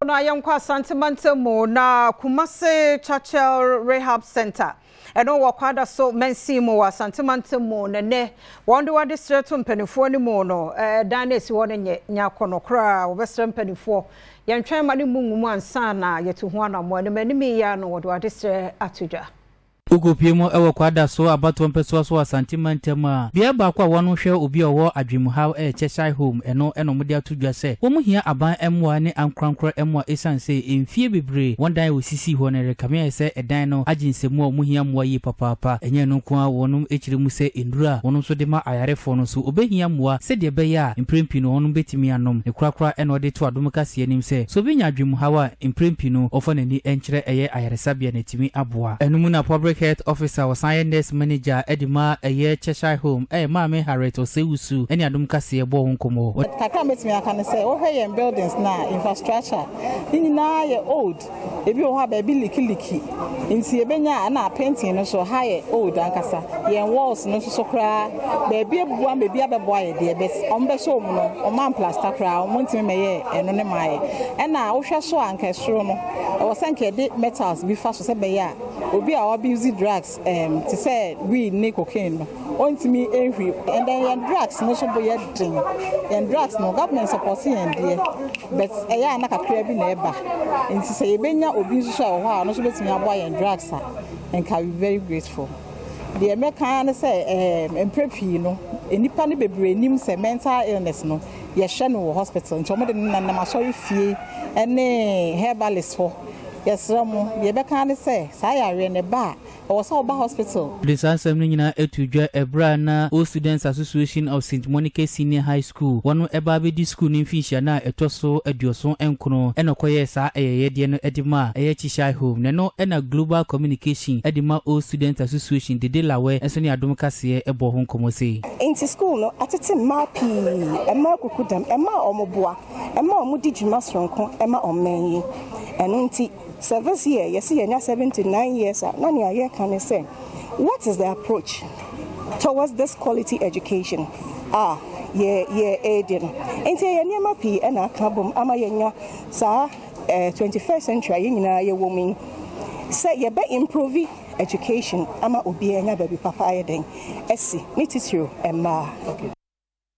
Na yɛnkɔ Asante mantam mu na Kumase Churchill Rehab Center, ɛno wɔ Kwadaso mansin mu wɔ Asante mantam mu, na nnɛ wɔn de wɔde srɛ to mpanimfoɔ no mu no, dan no esi hɔ no nyɛ nyɛ akɔnɔ koraa. Wɔbɛsrɛ mpanimfoɔ, yɛntwɛn ma no mu ngu mu ansa na yɛtu ho anammɔ. Anim anim yi ya no, wɔde wɔde srɛ ato dwa. Wokɔpie mu wɔ Kwadaso abatoɔ mpɛsoa so wɔ Asante mantam a, bea baako a wɔn hwɛ obi a ɔwɔ adwemuhaw ɛyɛ Cheshire Home. Ɛno ɛna wɔde ato dwa sɛ wɔn hia aban mmoa ne ankorankora mmoa, ɛsiane sɛ mfie bebree wɔn dan a wɔsisi hɔ no rekame ayɛ sɛ ɛdan no agye nsɛmu a wɔn hia mmoa yie papaapa. Ɛnyɛ no nko a, wɔn akyerɛ mu sɛ nnuro a wɔn nso de ma ayarefoɔ no nso wɔbɛhia mmoa sɛdeɛ ɛbɛyɛ a mprɛn pii no wɔn bɛtumi anom ne korakora. Ɛna ɔde to Adom Kaseɛ anim sɛ sɛ obi nya adwemuhaw a, mprɛn pii no ɔfa n'ani nkyerɛ ɛyɛ ayaresabea na ɛtumi aboa. Ɛno mu na Public Health Officer, wɔsan yɛ Nurse Manager ɛde ma ɛyɛ Cheshire Home, ɛyɛ Maame Harriet Osewusu, ɛne Adom Kaseɛ bɔɔ ho nkɔmmɔ. Kakra mɛtumi aka ne sɛ, wohwɛ yɛn buildings na infrastructure ne nyinaa yɛ old. Ebi wɔ hɔ a baabi leak leak, nti yɛbɛnya na painting no so ha yɛ old ankasa. Yɛn walls no nso so koraa, baabi abubu ama baabi abɛboa yɛ deɛ, but ɔmo bɛhyɛ wɔn no, ɔmo amplaster koraa, ɔmo ntumi mɛyɛ ɛno ne maa yɛ. Ɛna wohwɛ so a, nka soro no ɛwɔ sɛ nka yɛde metals bi fa so sɛ bɛyɛ a obi a ɔabuse drugs te sɛ weed ne cocaine no, ɔntumi nhwi. And then yɛn drugs no nso bo yɛ den. Yɛn drugs no, government support yɛn deɛ, but ɛyɛ a na kakra bi na ɛba, nti sɛ yɛbɛnya obi nso so a ɛwɔ hɔ a ɔno nso bɛtumi aboa yɛn drugs a, nka we very grateful. Deɛ mɛka ne sɛ mprɛ pii no, nnipa no bebree nim sɛ mental illness no, yɛhwɛ no wɔ hospital, nti wɔde no nanam asɔre fie ne herbalist hɔ. Yɛsrɛ mo, deɛ yɛbɛka ne sɛ saa yareɛ no ba a, ɛwɔ sɛ ɔba hospital. De saa nsɛm no nyinaa atu dwa ɛberɛ a na Old Students Association of St Monica Senior High School wɔn ɛba abɛdi school no mfinhyia no a ɛtɔ so 79, ɛna ɔkɔyɛɛ saa ɛyɛyɛdeɛ no de ma ɛyɛ Cheshire Home. Na ɛno ɛna Global Communication ɛde ma Old Students Association Dede Lawɛ nso ne Adom Kaseɛ ɛbɔ ho nkɔmmɔ sei. Nti school no atete mmaa pii, mmaa kuku dam, mmaa a wɔn boa, mmaa a wɔn di dwuma soronko ɛma ɔman yi. Ɛno nti sɛ this year yɛsi yɛnya 79 years a, na nea yɛka ne sɛ, what is the approach towards this quality education a yɛ ɛredi no? Nti ɛyɛ nneɛma pii ɛna aka bom ama yɛnya saa 21st century a yɛn nyinaa yɛwɔ mu yi, sɛ yɛbɛ improve education ama obiara nya baabi papa ayɛ den ɛsi ne titiriw mmaa.